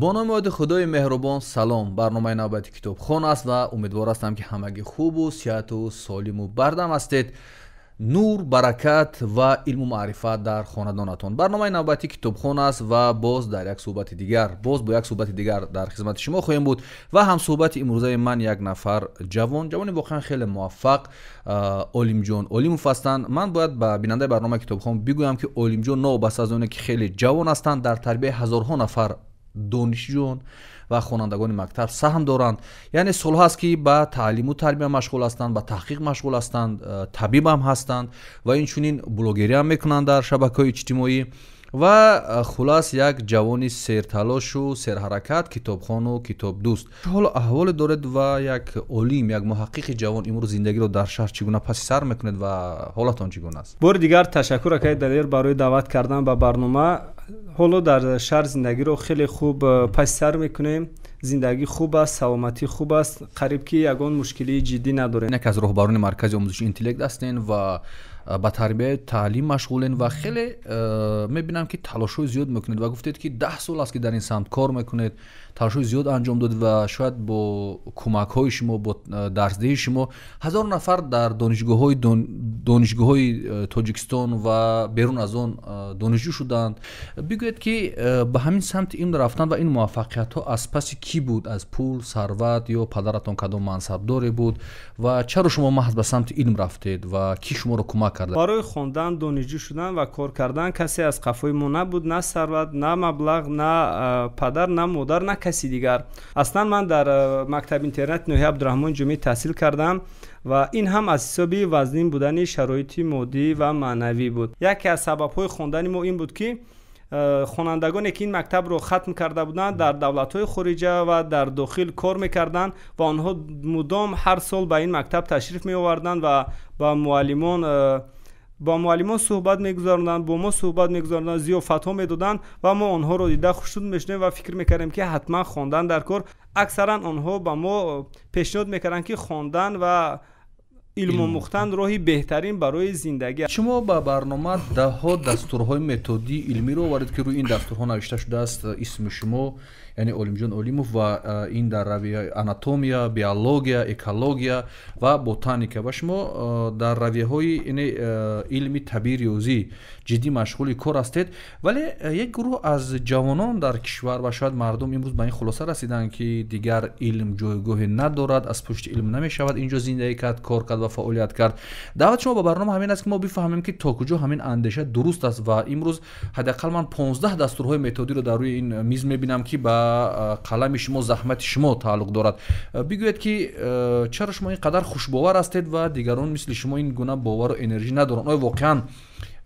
Бо номи оди Худои меҳрубон, салом. Барномаи навбати Китобхон аст ва умедвор ҳастам, ки ҳамагӣ хубу сиҳату солиму бардам ҳастед. Нур, баракат ва илму маърифат дар хонадонатон. Барномаи навбати Китобхон аст ва боз дар як суҳбати дигар, боз бо як суҳбати дигар дар хизмати шумо хоҳем буд. Ва ҳамсуҳбати имрӯзаи ман як нафар ҷавон, ҷавони воқеан хеле муваффақ, Олимҷон Олимов ҳастанд. Ман бояд ба бинандаи барномаи Китобхон бигӯям, ки Олимҷон новобаста аз оне ки хеле ҷавон ҳастанд, дар тарбияи ҳазорҳо нафар донишҷӯён ва хонандагони мактаб саҳм доранд. Яъне солҳо аст, ки ба таълиму тарбия машғул ҳастанд, ба таҳқиқ машғул ҳастанд, табибам ҳастанд ва инчунин блогериам мекунанд дар шабакаҳои иҷтимоӣ. Ва хулас, як ҷавони серталошу серҳаракат, китобхону китобдӯст. Ҳоло аҳволе доред ва як олим, як муҳаққиқи ҷавон имрӯз зиндагиро дар шаҳр чӣ гуна паси сар мекунед ва ҳолатон чӣ гуна аст? Бори дигар ташаккур, акаи Далер, барои даъват кардан ба барнома. Ҳоло дар шаҳр зиндагиро хеле хуб паси сар мекунем. Зиндагӣ хуб аст, саломатӣ хуб аст, қариб ки ягон мушкилии ҷиддӣ надорем. Яке аз роҳбарони маркази омӯзиши интеллект ҳастен ва ба тарбияи таълим машғулен ва хеле мебинам, ки талошҳои зиёд мекунед ва гуфтед, ки 10 сол аст, ки дар ин самт кор мекунед, талошҳои зиёд анҷом додед ва шояд бо кӯмакҳои шумо, бо дарсдиҳии шумо ҳазор нафар дар донишгоҳҳои Тоҷикистон ва берун аз он донишҷӯ шуданд. Бигӯед, ки ба ҳамин самти илм рафтан ва ин муваффақиятҳо аз паси кӣ буд? Аз пул, сарват ё падаратон кадом мансабдоре буд? Ва чаро шумо маҳз ба самти илм рафтед ва кӣ шуморо кӯмак карда? Барои хондан, донишҷӯ шудан ва кор кардан касе аз қафои мо набуд: на сарват, на маблағ, на падар, на модар, на каси дигар. Аслан ман дар мактаби интернати ноҳияи Абдураҳмони Ҷомӣ таҳсил кардам ва ин ҳам аз ҳисоби вазнин будани шароити моддӣ ва маънавӣ буд. Яке аз сабабҳои хондани мо ин буд, ки хонандагоне ки ин мактабро хатм карда буданд, дар давлатҳои хориҷа ва дар дохил кор мекарданд ва онҳо мудом ҳар сол ба ин мактаб ташриф меоварданд ва ба муаллимон суҳбат мегузаронанд, бо мо суҳбат мегузаронанд, зиёфатҳо медоданд ва мо онҳоро дида хушнуд мешудем ва фикр мекардем, ки ҳатман хондан дар кор. Аксаран онҳо ба мо пешниҳод мекарданд, ки хондан ва илм омӯхтан роҳи беҳтарин барои зиндагӣ. Шумо ба барнома даҳҳо дастурҳои методии илмиро овардед, ки рӯи ин дастурҳо навишта шудааст исми шумо, яъне Олимҷон Олимов, ва ин дар равияи анатомия, биология, экология ва ботаника. Ва шумо дар равияҳои илми табии риёзӣ ҷиддӣ машғули кор ҳастед. Вале як гурӯҳ аз ҷавонон дар кишвар ва шояд мардум имрӯз ба ин хулоса расиданд, ки дигар илм ҷойгоҳе надорад, аз пушти илм намешавад инҷо зиндагӣ кард, кор кард ва фаъолият кард. Даъвати шумо ба барнома ҳамин аст, ки мо бифаҳмем, ки то куҷо ҳамин андеша дуруст аст. Ва имрӯз ҳадди ақал ман 15 дастурҳои методиро дар рӯи ин миз мебинам, ки ба қалами шумо, заҳмати шумо тааллуқ дорад. Бигӯед, ки чаро шумо ин қадар хушбовар ҳастед ва дигарон мисли шумо ин гуна бовару энержӣ надоранд? Оё воқеан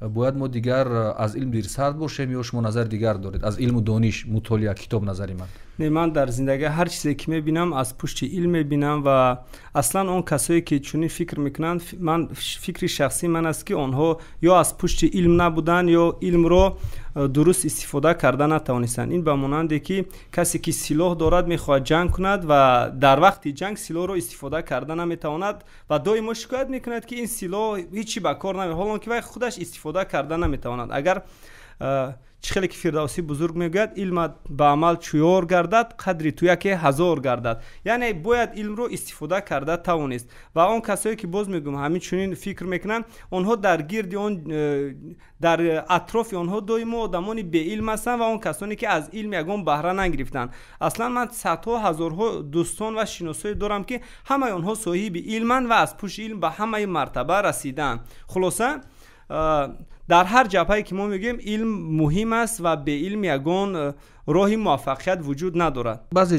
бояд мо дигар аз илм дирсард бошем ё шумо назари дигар доред? Аз илму дониш, мутолиа, китоб назари ман. Не, ман дар зиндагӣ ҳар чизе ки мебинам, аз пушти илм мебинам. Ва аслан он касое ки чунин фикр мекунанд, ман фикри шахсии ман аст, ки онҳо ё аз пушти илм набуданд, ё илмро дуруст истифода карда натавонистанд. Ин ба монанде ки касе ки силоҳ дорад, мехоҳад ҷанг кунад ва дар вақти ҷанг силоҳро истифода карда наметавонад ва доимо шикоят мекунад, ки ин силоҳ ҳечи ба кор наме, ҳолон ки вай худаш истифода карда наметавонад. Агар чӣ хеле ки Фирдавсӣ бузург мегӯяд: «Илмат ба амал чу ёр гардад, қадри ту яке ҳазор гардад». Яъне бояд илмро истифода карда тавонист. Ва он касое ки, боз мегӯям, ҳамин чунин фикр мекунанд, онҳо дар гирди он дар атрофи онҳо доимо одамони беилм ҳастанд ва он касоне ки аз илм ягон баҳра нагирифтанд. Аслан ман садҳо, ҳазорҳо дӯстон ва шиносое дорам, ки ҳамаи онҳо соҳиби илманд ва аз пушти илм ба ҳамаи мартаба расидаанд. Хулоса, дар ҳар ҷабҳае ки мо мегӯем, илм муҳим аст ва беилм ягон роҳи муваффақият вуҷуд надорад. Баъзе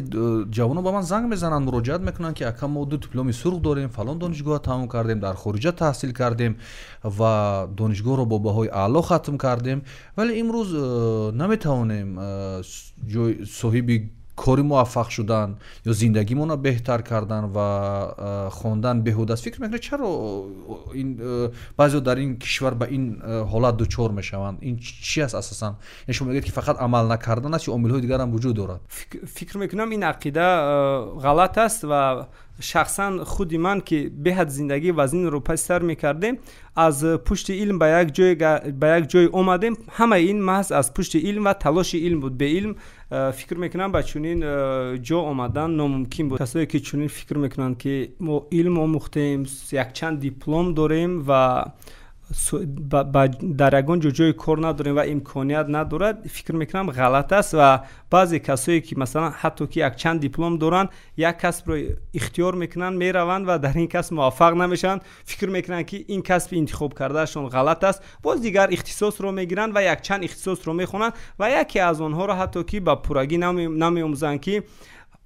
ҷавонон ба ман занг мезананд, муроҷиат мекунанд, ки ака, мо ду дипломи сурх дорем, фалон донишгоҳ тамом кардем, дар хориҷа таҳсил кардем ва донишгоҳро бо баҳои аъло хатм кардем, вале имрӯз наметавонем соҳиби кори муваффақ шудан ё зиндагимонро беҳтар кардан ва хондан беҳуда аст. Фикр мекунед, чаро баъзеҳо дар ин кишвар ба ин ҳолат дучор мешаванд? Ин чи аст асосан? Яъне шумо мегӯед, ки фақат амал накардан аст ё омилҳои дигар ҳам вуҷуд дорад? Фикр мекунам, ин ақида ғалат аст ва Шахсан худи ман, ки беҳад зиндагии вазнинро паси сар мекардем, аз пушти илм ба як ҷой омадем. Ҳамаи ин маҳз аз пушти илм ва талоши илм буд. Бе илм, фикр мекунам, ба чунин ҷо омадан номумкин буд. Касое ки чунин фикр мекунанд, ки мо илм омӯхтем, якчанд диплом дорем ва дар ягон ҷо ҷои кор надорем ва имконият надорад, фикр мекунам, ғалат аст. Ва баъзе касое ки, масалан, ҳатто ки якчанд диплом доранд, як касбро ихтиёр мекунанд, мераванд ва дар ин касб муваффақ намешаванд, фикр мекунанд, ки ин касби интихоб кардаашон ғалат аст. Боз дигар ихтисосро мегиранд ва якчанд ихтисосро мехонанд ва яке аз онҳоро ҳатто ки ба пуррагӣ намеомӯзанд, ки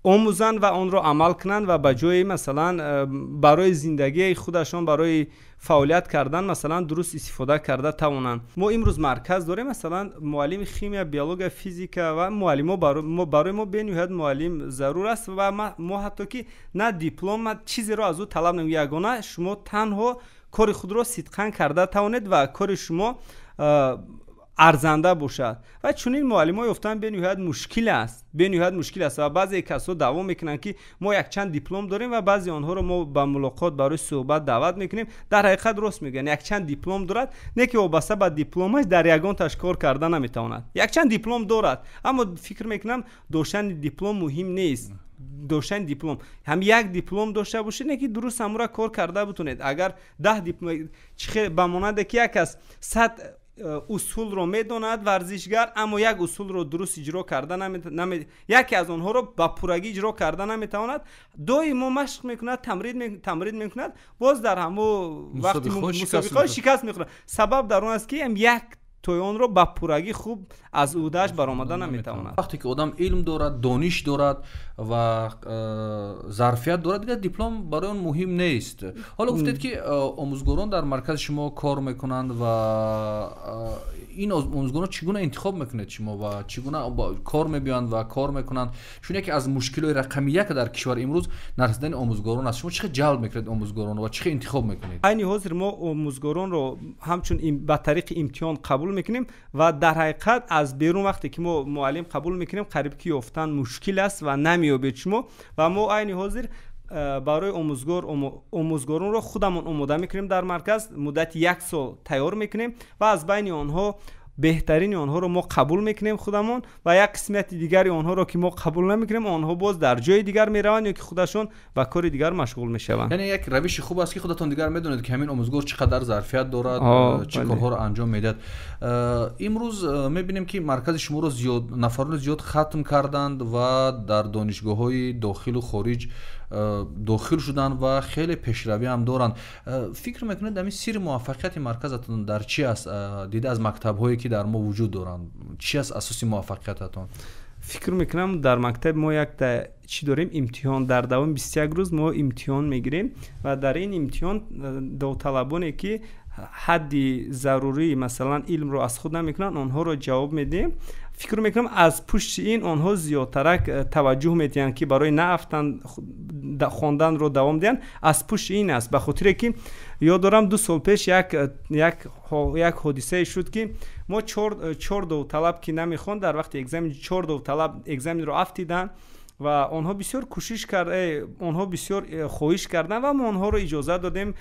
омӯзанд ва онро амал кунанд ва ба ҷои, масалан, барои зиндагии худашон, барои фаъолият кардан, масалан, дуруст истифода карда тавонанд. Мо имрӯз марказ дорем, масалан, муаллими химия, биология, физика ва муаллимо. Барои мо бениҳоят муаллим зарур аст ва мо ҳатто ки на диплом, на чизеро аз ӯ талаб намекунем. Ягона шумо танҳо кори худро сидқан карда тавонед ва кори шумо арзанда бошад. Ва чунин муаллимҳо ёфтан бениҳоят мушкил аст, бениҳоят мушкил аст. Ва баъзе касо даъво мекунанд, ки мо якчанд диплом дорем, ва баъзе онҳоро мо ба мулоқот барои суҳбат даъват мекунем. Дар ҳақиқат рост мегӯянд, якчанд диплом дорад, не ки вобаста ба дипломаш дар ягонташ кор карда наметавонад. Якчанд диплом дорад, аммо фикр мекунам, доштани диплом муҳим нест. Доштани диплом, ҳам як диплом дошта бошед, не ки дуруст ҳамура кор карда бутонед. Агар 10 диплом, ба монанде ки як аз 100 усулро медонад варзишгар, аммо як усулро дуруст иҷро карда, яке аз онҳоро ба пуррагӣ иҷро карда наметавонад, доимо машқ мекунад, тамрин мекунад, боз дар ҳамо вақти мусобиқаҳо шикаст мехӯрад. Сабаб дар он аст, ки як тои онро ба пуррагӣ хуб аз ӯҳдааш баромада наметавонад. Вақте ки одам илм дорад, дониш дорад ва зарфият дорад, дигар диплом барои он муҳим нест. Ҳоло гуфтед, ки омӯзгорон дар маркази шумо кор мекунанд, ва ин омӯзгорон чӣ гуна интихоб мекунед шумо ва чӣ гуна кор мебиёянд ва кор мекунанд? Чун яке аз мушкилҳои рақами як дар кишвар имрӯз нарасидани омӯзгорон аст. Шумо чӣ хел ҷалб мекунед омӯзгоронро ва чӣ хел интихоб мекунед? Айни ҳозир мо омӯзгоронро ҳамчун ба тариқи имтиҳон қабул мекунем ва дар ҳақиқат аз берун вақте ки мо муаллим қабул мекунем, қариб ки ёфтан мушкил аст ва намеёбед шумо. Ва мо айни ҳозир барои омӯзгоронро худамон омода мекунем, дар марказ муддати як сол тайёр мекунем ва аз байни онҳо беҳтарини онҳоро мо қабул мекунем худамон ва як қисмати дигари онҳоро, ки мо қабул намекунем, онҳо боз дар ҷои дигар мераванд ё ки худашон ба кори дигар машғул мешаванд. Яъне як равиши хуб аст, ки худатон дигар медонед, ки ҳамин омӯзгор чӣ қадар зарфият дорад, чӣ корҳоро анҷом медиҳад. Имрӯз мебинем, ки маркази шуморо зиёд нафарони зиёд хатм карданд ва дар донишгоҳҳои дохилу хориҷ дохил шуданд ва хеле пешравӣ ҳам доранд. Фикр мекунед, ҳамин сирри муваффақияти марказатон дар чи аст, дида аз мактабҳое ки дар мо вуҷуд доранд? Чи аст асоси муваффақиятатон? Фикр мекунам, дар мактаби мо якта чӣ дорем: имтиҳон. Дар давоми 21 рӯз мо имтиҳон мегирем ва дар ин имтиҳон довталабоне, ки ҳадди зарурии, масалан, илмро аз худ намекунанд, онҳоро ҷавоб медиҳем. Фикр мекунам, аз пушти ин онҳо зиёдтарак таваҷҷӯҳ медиҳанд, ки барои наафтан хонданро давом диҳанд. Аз пушти ин аст, ба хотире ки ёд дорам, 2 сол пеш як ҳодисае шуд, ки мо чор довталаб, ки намехонд, дар вақти экзамен чор довталаб экзаменро афтиданд ва онҳо бисёр кӯшиш кард, онҳо бисёр хоҳиш карданд ва мо онҳоро иҷозат додем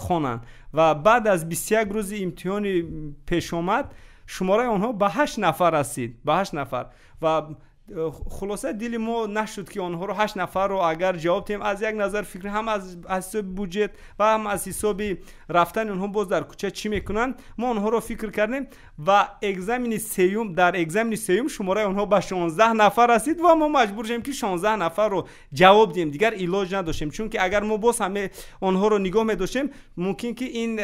хонанд. Ва баъд аз 21 рӯзи имтиҳони пешомад шумораи онҳо ба ҳашт нафар расид, ба ҳашт нафар. Ва хулоса, дили мо нашуд, ки онҳоро, ҳашт нафарро, агар ҷавоб диҳем, аз як назар фикр, ҳам аз ҳисоби буҷет ва ҳам аз ҳисоби рафтани онҳо боз дар кӯча чӣ мекунанд, мо онҳоро фикр кардем ва экзамени сеюм, дар экзамени сеюм шумораи онҳо ба 16 нафар расид ва мо маҷбур шудем, ки 16 нафарро ҷавоб диҳем. Дигар илоҷ надоштем, чунки агар мо боз ҳаме онҳоро нигоҳ медоштем, мумкин ки ин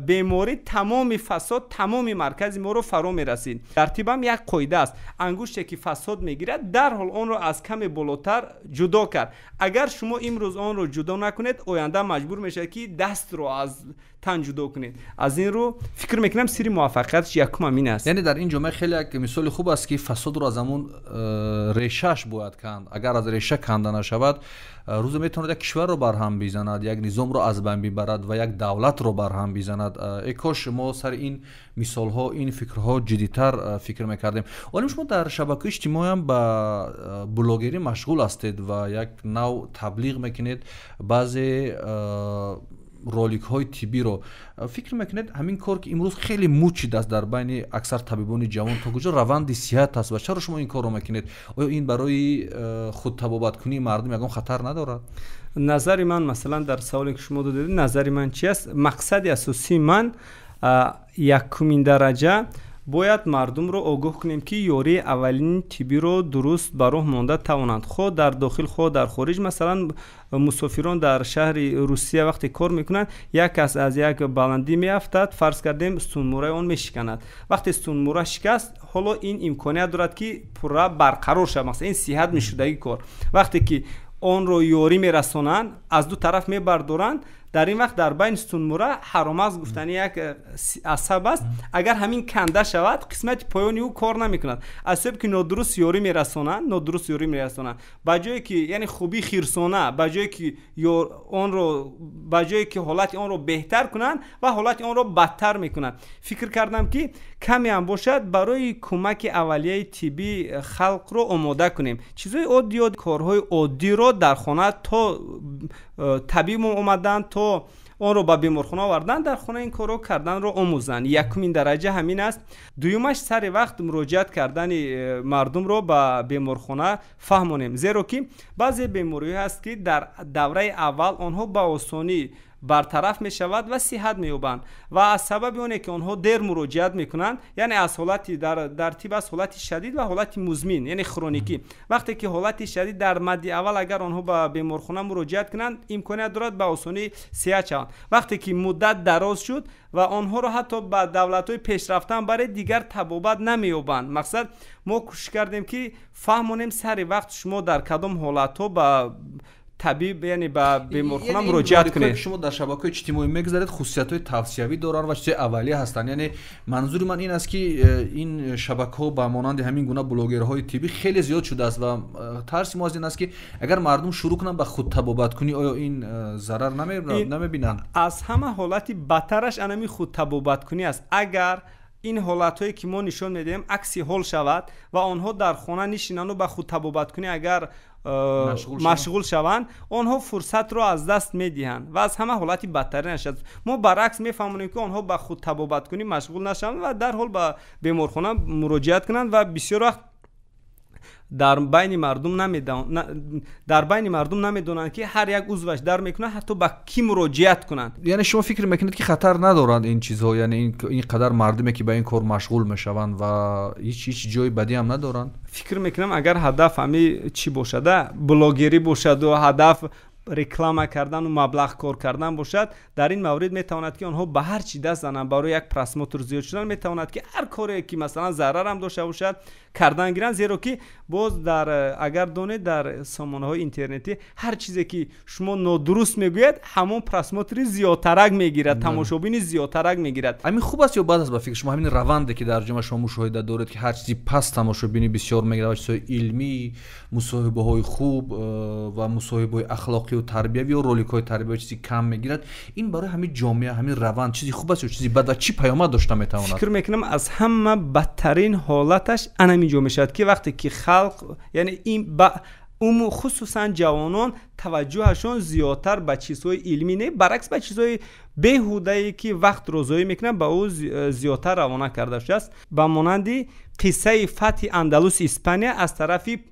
беморӣ, тамоми фасод тамоми маркази моро фаро мерасид. Дар тибам як қоида аст: ангуште ки фасод мегирад, дарҳол онро аз каме болотар ҷудо кард. Агар шумо имрӯз онро ҷудо накунед, оянда маҷбур мешавад, ки дастро аз тан ҷудо кунед. Аз ин рӯ фикр мекунам сирри муваффақияташ якум ҳамин аст. Яъне дар ин ҷомеа хеле як мисоли хуб аст, ки фасодро аз ҳамун решааш бояд канд. Агар аз реша канда нашавад, рӯзе метавонад як кишварро барҳам бизанад, як низомро аз байн бибарад ва як давлатро барҳам бизанад. Э кош мо сари ин мисолҳо, ин фикрҳо ҷиддитар фикр мекардем. Олим, шумо дар шабакаи иҷтимоиам ба блогерӣ машғул ҳастед ва як нав таблиғ мекунед баъзе роликҳои тиббиро. Фикр мекунед, ҳамин кор, ки имрӯз хеле муч шидааст дар байни аксар табибони ҷавон, то куҷо раванди сиҳат аст ва чаро шумо ин корро мекунед? Оё ин барои худтабобаткунии мардум ягон хатар надорад? Назари ман, масалан, дар саволе, ки шумо додед, назари ман чи аст? Мақсади асосии ман, якумин дараҷа, бояд мардумро огоҳ кунем, ки ёрии аввалини тиббиро дуруст ба роҳ монда тавонанд, хоҳ дар дохил, хоҳ дар хориҷ. Масалан, мусофирон дар шаҳри Русия вақте кор мекунанд, як кас аз як баландӣ меафтад, фарз кардем, сутунмӯраи он мешиканад. Вақте сутунмӯра шикаст, ҳоло ин имконият дорад, ки пурра барқарор шавад, масалан, ин сиҳат мешудагӣ кор. Вақте ки онро ёрӣ мерасонанд, аз ду тараф мебардоранд, дар ин вақт дар байни сутунмӯра ҳаромағз гуфтани як асаб аст. Агар ҳамин канда шавад, қисмати поёни ӯ кор намекунад. Аз сабаб ки нодуруст ёрӣ мерасонанд, нодуруст ёрӣ мерасонанд, ба ҷое ки, яъне хубии хирсона, ба ҷое ки онро, ба ҷое ки ҳолати онро беҳтар кунанд, ва ҳолати онро бадтар мекунанд. Фикр кардам, ки каме ҳам бошад, барои кӯмаки аввалияи тиббӣ халқро омода кунем, чизҳои оддӣ, корҳои оддиро дар хона, то табиб омадан, то онро ба беморхона овардан, дар хона ин корро карданро омӯзанд. Якумин дараҷа ҳамин аст. Дуюмаш, сари вақт муроҷиат кардани мардумро ба беморхона фаҳмонем, зеро ки баъзе бемориҳо ҳаст, ки дар давраи аввал онҳо ба осонӣ бартараф мешавад ва сиҳат меёбанд, ва аз сабаби оне ки онҳо дер муроҷиат мекунанд, яъне аз ҳолати дар тиб аст ҳолати шадид ва ҳолати музмин, яъне хроникӣ. Вақте ки ҳолати шадид дар мадди аввал агар онҳо ба беморхона муроҷиат кунанд, имконият дорад ба осонӣ сиҳат шаванд. Вақте ки муддат дароз шуд ва онҳоро ҳатто ба давлатҳои пешрафтаам баре, дигар табобат намеёбанд. Мақсад, мо кӯшиш кардем, ки фаҳмонем, сари вақт шумо дар кадом ҳолатҳо ба табиб, яъне ба беморхона муроҷиат кунед. Шумо дар шабакаҳои иҷтимоӣ мегузаред, хусусиятҳои тавсиявӣ доранд ва чизҳои аввалия ҳастанд. Яъне манзури ман ин аст, ки ин шабакаҳо ба монанди ҳамин гуна блогерҳои тиббӣ хеле зиёд шудааст ва тарси мо аз ин аст, ки агар мардум шурӯъ кунанд ба худтабобаткунӣ, оё ин зарар намебинанд? Аз ҳама ҳолати бадтараш анами худтабобаткунӣ аст. Агар ин ҳолатҳое, ки мо нишон медиҳем, акси ҳол шавад ва онҳо дар хона нишинанду ба худтабобаткунӣ агар машғул шаванд, онҳо фурсатро аз даст медиҳанд ва аз ҳама ҳолати бадтаринаш аст. Мо баръакс мефаҳмонем, ки онҳо ба худтабобаткунӣ машғул нашаванд ва дарҳол ба беморхона муроҷиат кунанд. Ва бисёр вақт дар байни мардум намедонанд, ки ҳар як узваш дард мекунад, ҳатто ба кӣ муроҷиат кунанд. Яъне шумо фикр мекунед, ки хатар надоранд ин чизҳо, яъне ин қадар мардуме, ки ба ин кор машғул мешаванд, ва ҳеҷ ҷои бадӣ ҳам надоранд? Фикр мекунам, агар ҳадаф ҳами чӣ бошада, блогерӣ бошаду ҳадаф реклама кардану маблағ кор кардан бошад, дар ин маврид метавонад, ки онҳо ба ҳар чӣ даст зананд. Барои як просмотр зиёд шудан метавонад, ки ҳар коре, ки масалан зарарам дошта бошад, кардан гиранд, зеро ки боз дар, агар донед, дар сомонаҳои интернетӣ ҳар чизе, ки шумо нодуруст мегӯяд, ҳамон просмотри зиёдтарак мегирад, тамошобини зиёдтарак мегирад. Ҳамин хуб аст ё бад аст ба фикри шумо, ҳамин раванде, ки дар ҷомеа шумо мушоҳида доред, ки ҳар чизи паст тамошобинӣ бисёр мегирад ва чизҳои илмӣ, мусоҳибаҳои хуб ва мусоҳибаҳои ахлоқию тарбиявӣ ё роликҳои тарбиявӣ чизи кам мегирад? Ин барои ҳамин ҷомеа, ҳамин раванд чизи хуб аст ё чизи бад ва чӣ паёмад дошта метавонад? Фикр мекунам, аз ҳама бадтарин ҳолаташ анамин ҷо мешавад, ки вақте ки халқ, яъне ин ба хусусан ҷавонон, таваҷҷӯҳашон зиёдтар ба чизҳои илмӣ не, баръакс ба чизҳои беҳудае, ки вақтро зоӣ мекунанд, ба ӯ зиёдтар равона карда шудааст. Ба монанди қиссаи фатҳи Андалуси Испания аз тарафи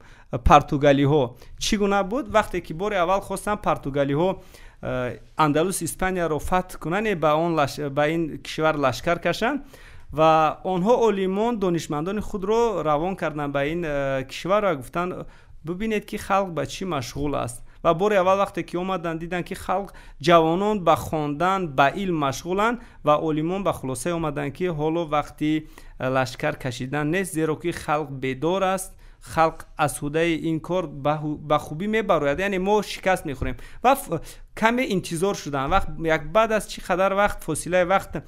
португалиҳо чӣ гуна буд. Вақте ки бори аввал хостанд португалиҳо Андалуси Испанияро фатҳ кунанд, ба ин кишвар лашкар кашанд, ва онҳо олимон, донишмандони худро равон карданд ба ин кишвар ва гуфтанд: «Бибинед, ки халқ ба чӣ машғул аст». Ва бори аввал вақте ки омаданд, диданд, ки халқ, ҷавонон ба хондан, ба илм машғуланд, ва олимон ба хулосае омаданд, ки ҳоло вақти лашкар кашидан нест, зеро ки халқ бедор аст. Халқ аз ҳудаи ин кор ба хубӣ мебарояд, яъне мо шикаст мехӯрем. Ва каме интизор шуданд. Вақт як баъд аз чӣ қадар вақт, фосилаи вақт,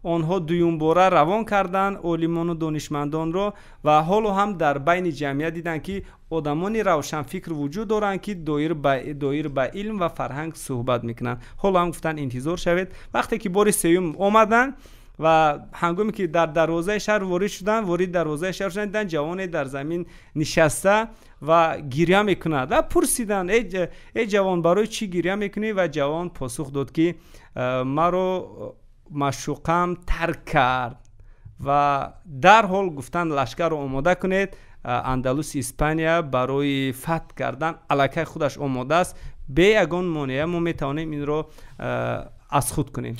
онҳо дуюмбора равон карданд олимону донишмандонро ва ҳоло ҳам дар байни ҷамъият диданд, ки одамони равшанфикр вуҷуд доранд, ки доир ба илм ва фарҳанг суҳбат мекунанд. Ҳоло ҳам гуфтанд, интизор шавед. Вақте ки бори сеюм омаданд ва ҳангоме ки дар дарвозаи шаҳр ворид шуданд, ворид дарвозаи шаҳр шуданд, диданд ҷавоне дар замин нишаста ва гиря мекунад ва пурсиданд: «Эй ҷавон, барои чӣ гиря мекунӣ?» Ва ҷавон посух дод, ки маро маъшуқам тарк кард. Ва дарҳол гуфтанд: «Лашкарро омода кунед, Андалуси Испания барои фатҳ кардан аллакай худаш омода аст, бе ягон монеа мо метавонем инро аз худ кунем».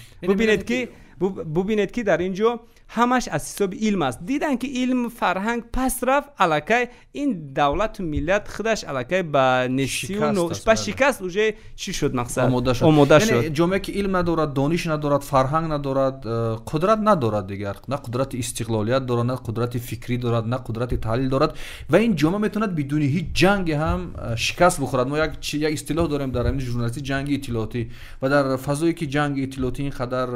Бубинед, ки дар ин ҷо ҳамаш аз ҳисоби илм аст. Диданд, ки илм, фарҳанг пас рафт, аллакай ин давлату миллат худаш аллакай ба нестию ба шикаст уже чӣ шуд, мақсад. Омода шуд. Ҷомеа ки илм надорад, дониш надорад, фарҳанг надорад, қудрат надорад, дигар на қудрати истиқлолият дорад, на қудрати фикрӣ дорад, на қудрати таҳлил дорад ва ин ҷомеа метавонад бидуни ҳеҷ ҷанге ҳам шикаст бихӯрад. Мо як истилоҳ дорем дар ҳамин журналистӣ, ҷанги иттилоотӣ, ва дар фазое ки ҷанги иттилоотӣ ин қадар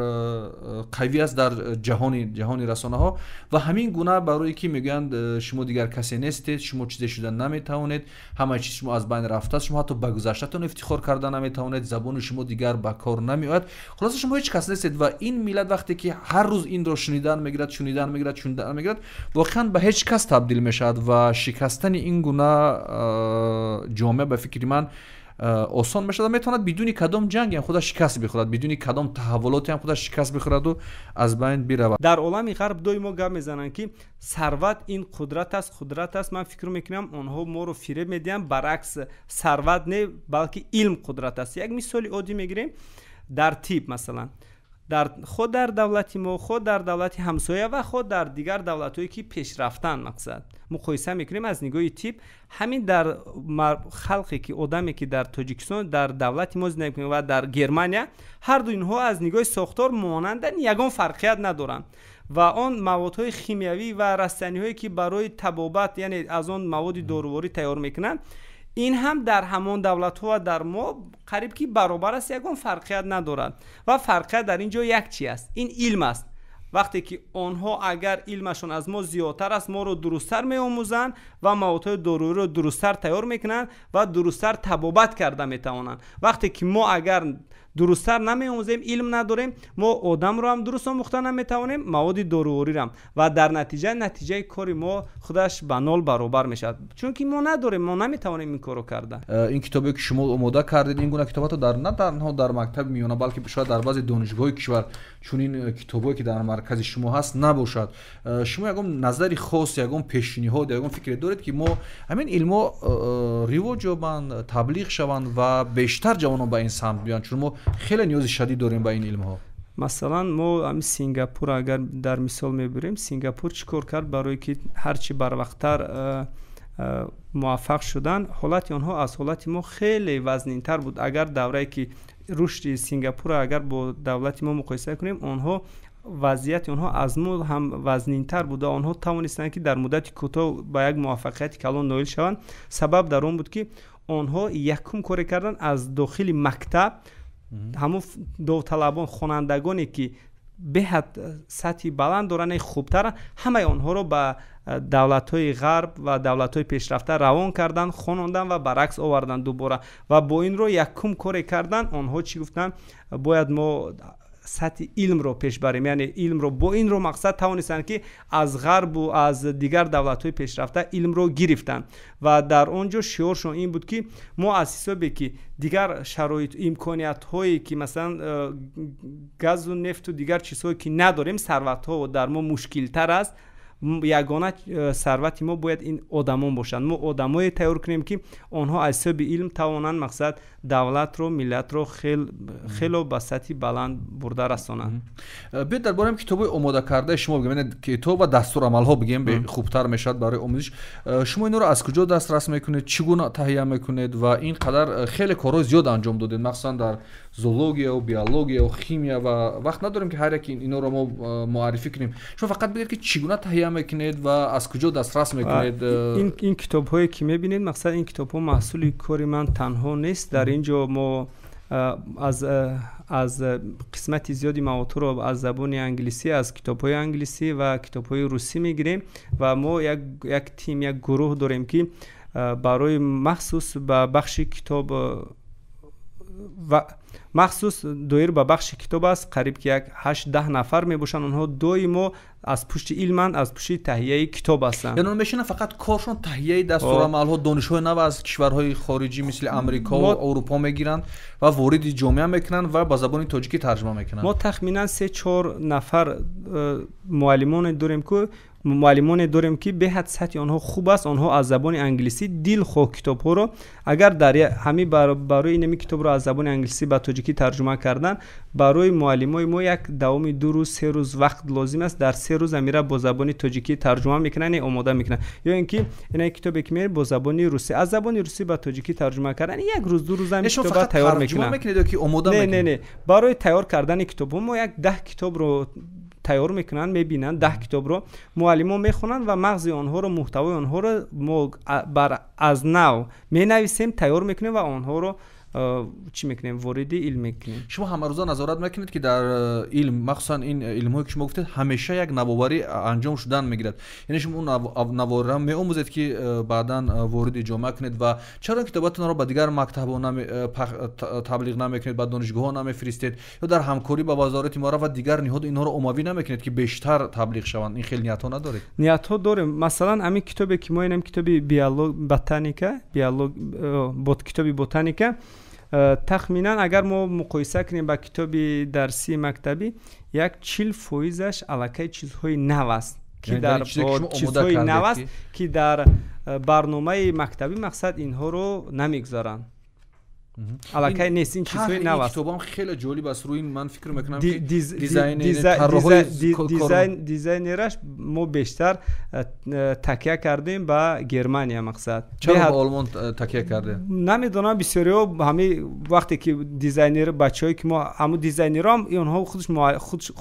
қавӣ аст дар ҷаҳони расонаҳо ва ҳамин гуна, барое ки мегӯянд, шумо дигар касе нестед, шумо чизе шуда наметавонед, ҳамаи чиз шумо аз байн рафтааст, шумо ҳатто ба гузаштатон ифтихор карда наметавонед, забони шумо дигар ба кор намеояд, хулоса, шумо ҳеҷ кас нестед. Ва ин миллат вақте ки ҳар рӯз инро шунидан мегирад, шунидан мегирад, шунидан мегирад, воқеан ба ҳеҷ кас табдил мешавад ва шикастани ин гуна ҷомеа, ба фикри ман, осон мешавад. Метавонад бидуни кадом ҷанге худаш шикаст бихӯрад, бидуни кадом таҳаввулоте ҳам худаш шикаст бихӯраду аз байн биравад. Дар олами ғарб доимо гап мезананд, ки сарват ин қудрат аст, қудрат аст. Ман фикр мекунам, онҳо моро фиреб медиҳанд. Баръакс, сарват не, балки илм қудрат аст. Як мисоли оддӣ мегирем. Дар тиб, масалан, дар худ дар давлати мо, худ дар давлати ҳамсоя ва худ дар дигар давлатҳое ки пешрафтаанд, мақсад, муқоиса мекунем аз нигоҳи тиб. Ҳамин дар халқе ки, одаме ки дар Тоҷикистон, дар давлати мо зиндагӣ мекунад ва дар Германия, ҳарду инҳо аз нигоҳи сохтор монанданд, ягон фарқият надоранд. Ва он маводҳои химиявӣ ва растаниҳое ки барои табобат, яъне аз он маводи доруворӣ тайёр мекунанд, ин ҳам дар ҳамон давлатҳо ва дар мо қариб ки баробар аст, ягон фарқият надорад. Ва фарқият дар ин ҷо як чи аст, ин илм аст. Вақте ки онҳо агар илмашон аз мо зиёдтар аст, моро дурусттар меомӯзанд ва маводҳои доруиро дурусттар тайёр мекунанд ва дурусттар табобат карда метавонанд. Вақте ки мо агар дурусттар намеомӯзем, илм надорем, мо одамро ҳам дуруст омӯхта наметавонем, маводи дорувориам, ва дар натиҷа натиҷаи кори мо худаш ба нол баробар мешавад, чунки мо надорем, мо наметавонем ин корро карда. Ин китобе ки шумо омода кардед, ин гуна китобҳо дар на танҳо дар мактаби миёна, балки шояд дар баъзе донишгоҳҳои кишвар чунин китобҳое ки дар маркази шумо ҳаст набошад. Шумо ягон назари хос, ягон пешниҳод, ягон фикре доред, ки мо ҳамин илмҳо ривоҷ ёбанд, таблиғ шаванд ва бештар ҷавонон ба ин самт биёянд, чун мо хеле ниёзи шадид дорем ба ин илмҳо? Масалан, мо ҳамин Сингапур агар дар мисол мебурем, Сингапур чӣ кор кард, барое ки ҳарчи барвақттар муваффақ шудан? Ҳолати онҳо аз ҳолати мо хеле вазнинтар буд. Агар даврае ки рушди Сингапурро агар бо давлати мо муқоиса кунем, онҳо вазъияти онҳо аз мо ҳам вазнинтар буда, онҳо тавонистанд, ки дар муддати кӯтоҳ ба як муваффақияти калон ноил шаванд. Сабаб дар он буд, ки онҳо якум коре карданд: аз дохили мактаб ҳамон довталабон, хонандагоне ки беҳад сатҳи баланд доранд, хубтаранд, ҳамаи онҳоро ба давлатҳои ғарб ва давлатҳои пешрафта равон карданд, хононданд ва баръакс оварданд дубора. Ва бо ин ро якум коре карданд онҳо, чӣ гуфтанд? Бояд мо сатҳи илмро пеш барем, яъне илмро. Бо ин ро мақсад тавонистанд, ки аз ғарбу аз дигар давлатҳои пешрафта илмро гирифтанд. Ва дар он ҷо шиоршон ин буд, ки мо аз ҳисобе ки дигар шароит, имкониятҳое ки масалан газу нефту дигар чизҳое ки надорем, сарватҳо дар мо мушкилтар аст, ягона сарвати мо бояд ин одамон бошанд. Мо одамое тайёр кунем, ки онҳо аз ҳисоби илм тавонанд, мақсад, давлатро, миллатро хело ба сатҳи баланд бурда расонанд. Биёед дар бораи китобҳои омодакардаи шумо бигем, китоб ва дастурамалҳо бигем, хубтар мешавад барои омӯзиш. Шумо инҳоро аз куҷо дастрас мекунед, чӣ гуна таҳия мекунед ва ин қадар хеле корҳои зиёд анҷом додед, махсусан дар зоология, биология, химия, ва вақт надорем ки ҳар яки инҳоро мо муаррифӣ кунем. Шумо фақат бигӯед ки чӣ гуна таҳия мекунед ва аз куҷо дастрас мекунед. Ин китобҳое ки мебинед, мақсад ин китобҳо маҳсули кори ман танҳо нест. Дар ин ҷо мо аз қисмати зиёди маводҳоро аз забони англисӣ, аз китобҳои англисӣ ва китобҳои русӣ мегирем ва мо як тим, як гурӯҳ дорем, ки барои махсус ба бахши китоб ва махсус доир ба бахши китоб аст. Қариб ки як 8-10 нафар мебошанд. Онҳо доимо аз пушти илманд, аз пушти таҳияи китоб ҳастанд. Яъне мешинанд, фақат коршон таҳияи дастурамалҳо, донишҳои нав аз кишварҳои хориҷӣ мисли Амрико ва Аврупо мегиранд ва вориди ҷомеа мекунанд ва ба забони тоҷикӣ тарҷума мекунанд. Мо тахминан 3-4 нафар муаллимоне дорем, ки беҳад сатҳи онҳо хуб аст. Онҳо аз забони англисӣ дилхоҳ китобҳоро, агар дар ҳами барои инами китобро аз забони англисӣ ба тоҷикӣ тарҷума кардан, барои муаллимои мо як давоми 2 рӯз, 3 рӯз вақт лозим аст. Дар 3 рӯз амира бо забони тоҷикӣ тарҷума мекунанд, омода мекунанд. Ё ин ки ина китобе ки меояд бо забони русӣ, аз забони русӣ ба тоҷикӣ тарҷума кардан, 1 рӯз, 2 рӯз ҳам китобро тайёр мекунанд. Не, не, барои тайёр кардани китобҳо мо як 10 китобро тайёр мекунанд, мебинанд 10 китобро, муаллимон мехонанд ва мағзи онҳоро, муҳтавои онҳоро мо аз нав менависем, тайёр мекунем ва онҳоро чӣ мекунем, вориди илм мекунем. Шумо ҳамарӯза назорат мекунед ки дар илм, махсусан ин илмҳое ки шумо гуфтед, ҳамеша як навоварӣ анҷом шудан мегирад. Яъне шумо он навовариро меомӯзед ки баъдан вориди ҷомеа кунед. Ва чаро китобатонро ба дигар мактабҳо таблиғ намекунед, ба донишгоҳҳо намефиристед ё дар ҳамкорӣ ба вазорати маориф ва дигар ниҳод инҳоро оммавӣ намекунед ки бештар таблиғ шаванд? Ин хеле ниятҳо надоред? Ниятҳо дорем. Масалан, ҳамин китобе ки мо инам китоби биолог, ботаника, биолог, китоби ботаника, тахминан агар мо муқоиса кунем ба китоби дарсии мактабӣ, як 40% аллакай чизҳои нав аст, ки дар чизҳои нав аст, ки дар барномаи мактабӣ мақсад инҳоро намегузаранд. Аллакай нест, ин чизҳои нав аст. Китобам хеле ҷолиб аст. Рӯи ман фикр мекунам ки дизайнераш мо бештар такя кардем ба Германия мақсад. Чаро ба Олмон такя кардем? Намедонам, бисёриҳо ҳамин вақте ки дизайнер, бачаҳое ки мо ҳамун дизайнерам, онҳо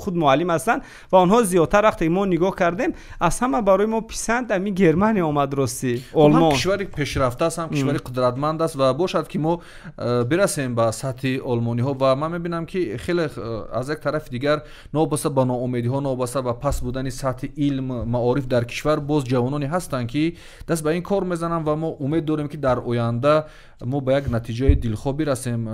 худ муаллим ҳастанд ва онҳо зиёдтар вақте мо нигоҳ кардем, аз ҳама барои мо писанд ҳамин Германия омад, ростӣ Олмон. Ҳам кишвари пешрафта аст, ҳам кишвари қудратманд аст ва бошад ки мо бирасем ба сатҳи олмониҳо. Ва ман мебинам ки хеле аз як тарафи дигар, новобаста ба ноумедиҳо, новобаста ба паст будани сатҳи илм, маориф дар кишвар, боз ҷавононе ҳастанд ки даст ба ин кор мезананд ва мо умед дорем ки дар оянда мо ба як натиҷаи дилхоҳ бирасем.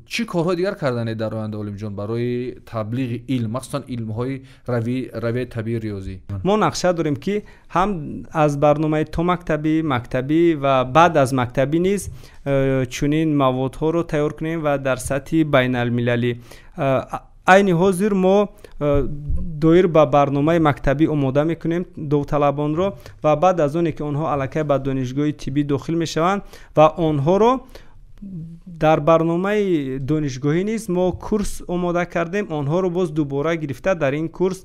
Чӣ корҳои дигар карданед дар оянда, Олимҷон, барои таблиғи илм, махсусан илмҳои равияи табиӣ риёзӣ? Мо нақша дорем ки ҳам аз барномаи томактабӣ, мактабӣ ва баъд аз мактабӣ низ чунин маводҳоро тайёр кунем ва дар сатҳи байналмилалӣ. Айни ҳозир мо доир ба барномаи мактабӣ омода мекунем довталабонро ва баъд аз оне ки онҳо аллакай ба донишгоҳи тиббӣ дохил мешаванд ва онҳоро дар барномаи донишгоҳӣ низ мо курс омода кардем, онҳоро боз дубора гирифта дар ин курс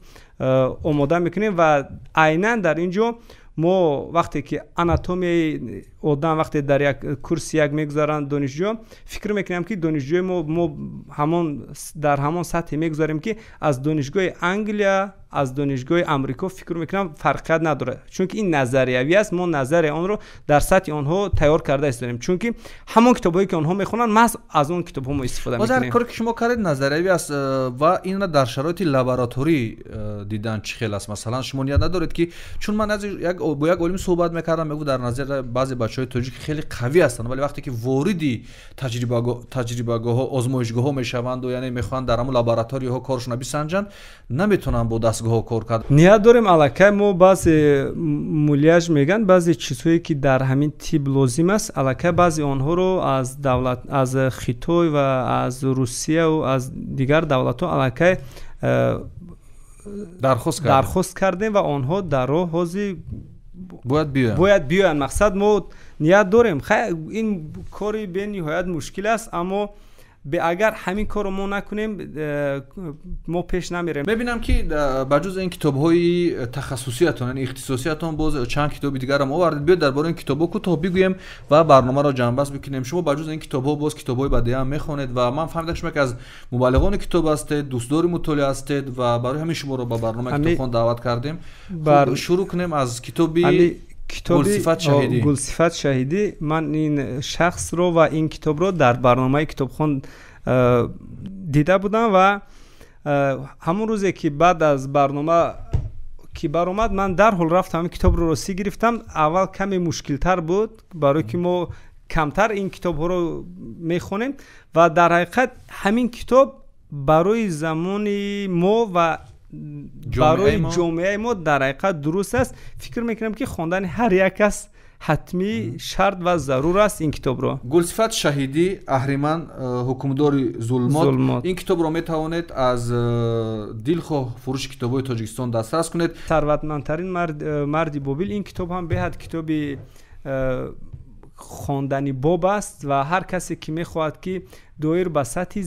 омода мекунем ва айнан дар ин ҷо мо вақте ки анатомияи одам вақте дар як курси як мегузаранд донишҷӯ, фикр мекунам ки донишҷӯи мо ҳамон дар ҳамон сатҳе мегузарем ки аз донишгоҳи Англия, аз донишгоҳи Амрико фикр мекунам фарқият надорад, чунки ин назариявӣ аст. Мо назарияи онро дар сатҳи онҳо тайёр карда истодем, чунки ҳамон китобҳое ки онҳо мехонанд, маҳз аз он китобҳо мо истифода мекунем. Ҳар коре ки шумо кардед назариявӣ аст ва инро дар шароити лабораторӣ дидан чӣ хел аст? Масалан, шумо ният надоред ки, чун ман бо як олим суҳбат мекардам, мегуфт дар назар баъзе бачаҳои тоҷик хеле қавӣ ҳастанд, вале вақте ки вориди таҷрибагоҳҳо, озмоишгоҳҳо мешаванду, яъне мехоҳанд дар ҳамон лабораторияҳо коршона бисанҷанд, наметавонанд бо дастгоҳҳо кор кард. Ният дорем аллакай мо баъзе муляж мегӯянд, баъзе чизҳое ки дар ҳамин тиб лозим аст, аллакай баъзе онҳоро аз давлат, аз Хитой ва аз Русияву аз дигар давлатҳо аллакай дархост кардем ва онҳо дар роҳ ҳозир Бояд биёянд. Мақсад мо ният дорем. Ин кори бениҳоят мушкил аст, аммо агар ҳамин корро мо накунем, мо пеш намерем. Мебинам, ки ба ҷуз ин китобҳои тахассусиятон, яъне ихтисосиятон, боз чанд китоби дигарам овардед. Биёед, дар бораи ин китобҳо кӯтоҳ бигӯем ва барномаро ҷамъбаст бикунем. Шумо ба ҷуз ин китобҳо боз китобҳои бадеӣ ҳам мехонед ва ман фаҳмидам, шумо яке аз мубаллиғони китоб ҳастед, дӯстдори мутолиа ҳастед ва барои ҳамин шуморо ба барномаи китобхон даъват кардем. Шурӯъ кунем аз китоби китоби Гулсифат Шаҳидӣ. Ман ин шахсро ва ин китобро дар барномаи китобхон дида будам ва ҳамон рӯзе, ки баъд аз барнома ки баромад, ман дарҳол рафтам, ҳамин китобро ростӣ гирифтам. Аввал каме мушкилтар буд, барое ки мо камтар ин китобҳоро мехонем ва дар ҳақиқат ҳамин китоб барои замони мо ва барои ҷомеаи мо дар ҳақиқат дуруст аст. Фикр мекунам, ки хондани ҳар як кас ҳатмӣ, шарт ва зарур аст ин китобро. Гулсифат Шаҳидӣ, «Аҳриман ҳукмдори зулмот». Ин китобро метавонед аз дилхоҳ фурӯши китобҳои Тоҷикистон дастрас кунед. «Сарватмандтарин марди Бобил». Ин китоб ҳам беҳад китоби хондани боб аст ва ҳар касе, ки мехоҳад, ки доир ба сатҳи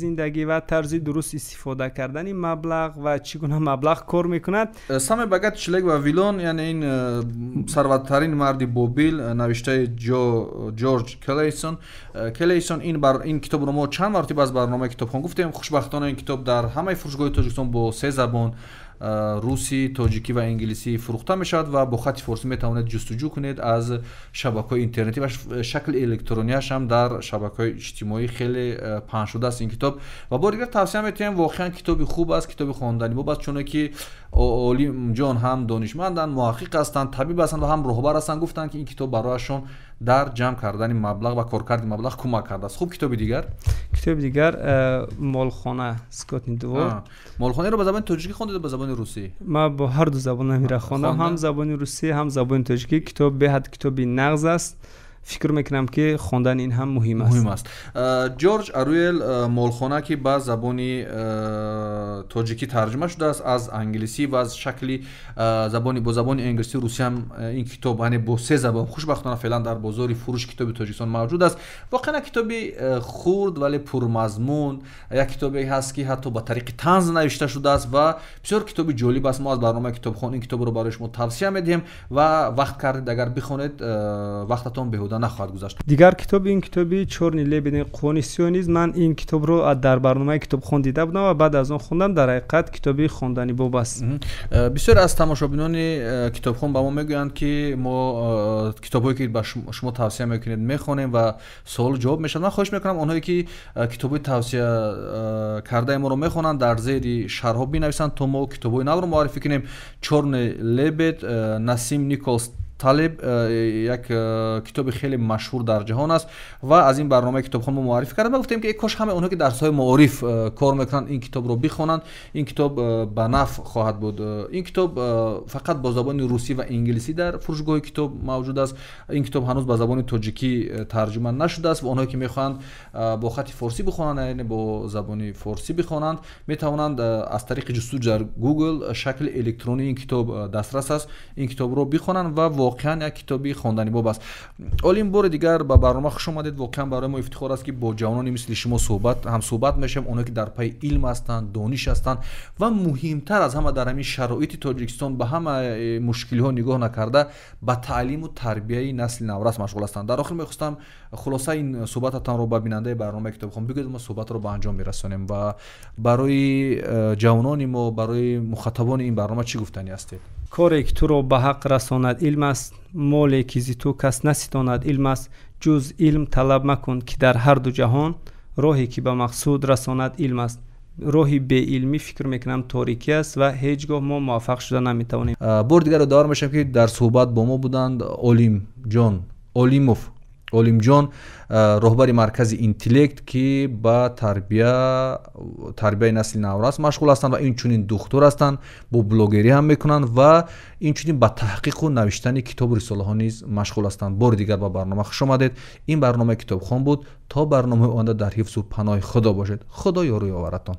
зиндагӣ ва тарзи дуруст истифода кардани маблағ ва чӣ гуна маблағ кор мекунад. «Самый богатый человек в Вавилоне», яъне ин «Сарваттарин марди Бобил», навиштаи Ҷорҷ Клейсон. Ин китобро мо чанд маротиба аз барномаи китобхон гуфтем. Хушбахтона, ин китоб дар ҳамаи фурӯшгоҳи Тоҷикистон бо се забон: русӣ, тоҷикӣ ва англисӣ фурӯхта мешавад ва бо хати форсӣ метавонед ҷустуҷӯ кунед аз шабакаҳои интернетӣ ва шакли электронияш ҳам дар шабакаҳои иҷтимоӣ хеле паҳн шудааст ин китоб. Ва бори дигар тавсия метиҳем, воқеан китоби хуб аст, китоби хонданибоб аст, чуне ки Олимҷон ҳам донишманданд, муҳаққиқ ҳастанд, табиб ҳастанд ва ҳам роҳбар ҳастанд, гуфтанд, ки ин китоб барояшон дар ҷамъ кардани маблағ ва коркарди маблағ кӯмак кардааст. Хуб, китоби дигар? Китоби дигар «Молхона», «Скотный двор». Молхонаро ба забони тоҷикӣ хондед, ба забони русӣ? Ман бо ҳар ду забон ҳамира хондам, ҳам забони русӣ, ҳам забони тоҷикӣ. Китоб беҳад китоби нағз аст. Фикр мекунам, ки хондани ин ҳам муҳим аст. Муҳим аст. Ҷорҷ Оруэлл, «Молхона», ки ба забони тоҷикӣ тарҷума шудааст аз англисӣ ва аз шакли забони бо забони англисӣ, русӣ ҳам ин китоб, яъне бо се забон, хушбахтона феълан дар бозори фурӯши китоби Тоҷикистон мавҷуд аст. Воқеан як китоби хурд, вале пурмазмун, як китобе ҳаст, ки ҳатто ба тариқи танз навишта шудааст ва бисёр китоби ҷолиб аст. Мо аз барномаи китобхон ин китобро барои шумо тавсия медиҳем ва вақт кардед, агар бихонед, вақтатон беҳуда нахоҳад гузашт. Дигар китоб ин китоби «Чёрный лебедь», «Қувони сиёҳ» низ ман ин китобро дар барномаи китобхон дида будам ва баъд аз он хондам. Дар ҳақиқат китоби хондани боб аст. Бисёре аз тамошобинони китобхон ба мо мегӯянд, ки мо китобҳое, ки ба шумо тавсия мекунед, мехонем ва суолу ҷавоб мешавад. Ман хоҳиш мекунам, онҳое, ки китобҳои тавсия кардаи моро мехонанд, дар зери шарҳҳо бинависанд, то мо китобҳои навро муаррифӣ кунем. «Чёрный лебедь», Насим Николас Талеб, як китоби хеле машҳур дар ҷаҳон аст ва аз ин барномаи китобхон мо муаррифӣ кардем ва гуфтем, ки кош ҳамаи онҳое, ки дар соҳаи маориф кор мекунанд, ин китобро бихонанд. Ин китоб ба нафъ хоҳад буд. Ин китоб фақат бо забони русӣ ва инглисӣ дар фурӯшгоҳи китоб мавҷуд аст. Ин китоб ҳанӯз ба забони тоҷикӣ тарҷума нашудааст ва онҳое, ки мехоҳанд бо хати форсӣ бихонанд, яъне бо забони форсӣ бихонанд, метавонанд аз тариқи ҷустуҷӯ дар Google, шакли электронии ин китоб дастрас аст, ин китобро бихонанд ва воқеан як китоби хонданибоб аст. Олим, бори дигар ба барнома хуш омадед. Воқеан барои мо ифтихор аст, ки бо ҷавонони мисли шумо ҳамсӯҳбат мешавем, онҳое, ки дар пайи илм ҳастанд, дониш ҳастанд ва муҳимтар аз ҳама, дар ҳамин шароити Тоҷикистон ба ҳама мушкилиҳо нигоҳ накарда, ба таълиму тарбияи насли наврас машғул ҳастанд. Дар охир мехостам хулосаи ин суҳбататонро ба бинандаи барномаи китобхон бигӯед. Мо суҳбатро ба анҷом мерасонем ва барои ҷавонони мо, барои мухотабони ин барнома чӣ гуфтанӣ ҳастед? Коре, ки туро ба ҳақ расонад, илм аст, моле, ки зи ту кас наситонад, илм аст. Ҷуз илм талаб макун, ки дар ҳарду ҷаҳон роҳе, ки ба мақсуд расонад, илм аст. Роҳи беилмӣ, фикр мекунам, торикӣ аст ва ҳеҷ гоҳ мо муваффақ шуда наметавонем. Бори дигар ёдовар мешавем, ки дар суҳбат бо мо буданд Олимҷон Олимов, Олимҷон, роҳбари маркази Интеллект, ки ба тарбияи насли наврас машғул ҳастанд ва инчунин духтур ҳастанд, бо блогерӣ ҳам мекунанд ва инчунин ба таҳқиқу навиштани китобу рисолаҳо низ машғул ҳастанд. Бори дигар ба барнома хуш омадед. Ин барномаи китобхон буд. То барномаи оянда дар ҳифзу паноҳи Худо бошед. Худо ёру ёваратон.